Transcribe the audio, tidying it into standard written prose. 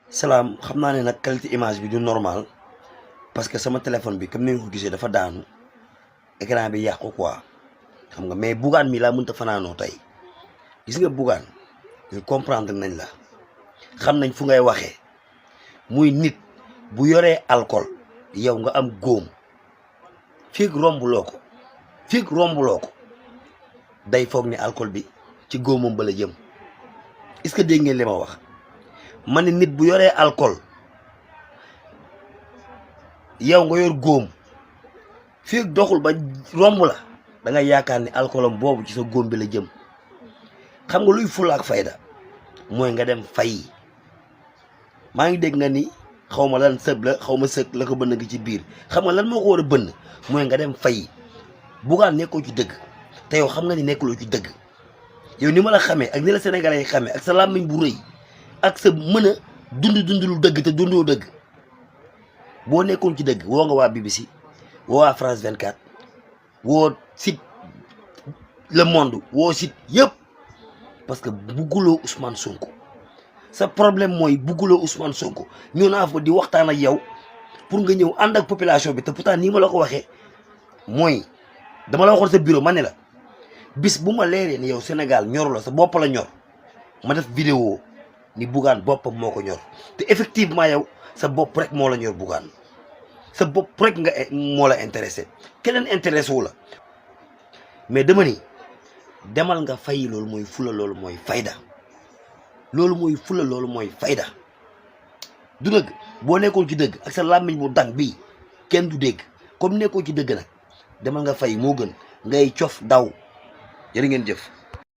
salaam xam naa ne nag qualité image bi du normal parce que sama téléphone bi comme ni nga ko gisee dafa daanu écran bi yàqu quoi xam nga mais Bougane mi laa mënta fanaanoo tey gis nga Bougane ñu comprendre nañ la xam nañ fu ngay waxee muy nit bu yoree alcool yow nga am góom fiig rombuloo ko day foog ni alcool bi ci góomam ba la jëm est-ce que dégg ngeen li ma wax ma ne nit bu yoree alcool yow nga yor góom fii doxul ba romb la da nga yaakaar ni alcoolam boobu ci sa góom bi la jëm xam nga luy fulla ak fayda mooy nga dem fay maa ngi dégg nga ni xaw ma lan sëb la xaw ma sëg la ko bënn gi ci biir xam nga lan moo ko war a bënn mooy nga dem fay Bougane nekkoo ci dëgg te yow xam nga ni nekkuloo ci dëgg yow ni ma la xamee ak ni la Sénégalais yi xamee ak sa làmmiñ bu rëy ak sa mën a dund lu dëgg te dundoo dëgg boo nekkoon ci dëgg woo nga waa BBC woo waa France 24 woo site Le Monde woo site yëpp parce que bugguloo Ousmane Sonko sa problème mooy bugguloo Ousmane Sonko ñëw naa fa di waxtaan ak yow pour nga ñëw ànd ak population bi te pourtant nii ma la ko waxee mooy dama la waxoon sa bureau ma ne la bis bu ma leeree ni yow Sénégal ñor la sa bopp la ñor ma def vidéo ni Bougane boppam moo ko ñor te effectivement yow sa bopp rek moo la ñor Bougane sa bopp rek nga moo la intéressé keneen intéressé wu la mais dama ni demal nga fay loolu mooy fula loolu mooy fayda du dëgg boo nekkoon ci dëgg ak sa làmmiñ bu dang bii kenn du dégg comme nekkoo ci dëgg nag demal nga fay moo gën ngay cof daw jërë ngeen jëf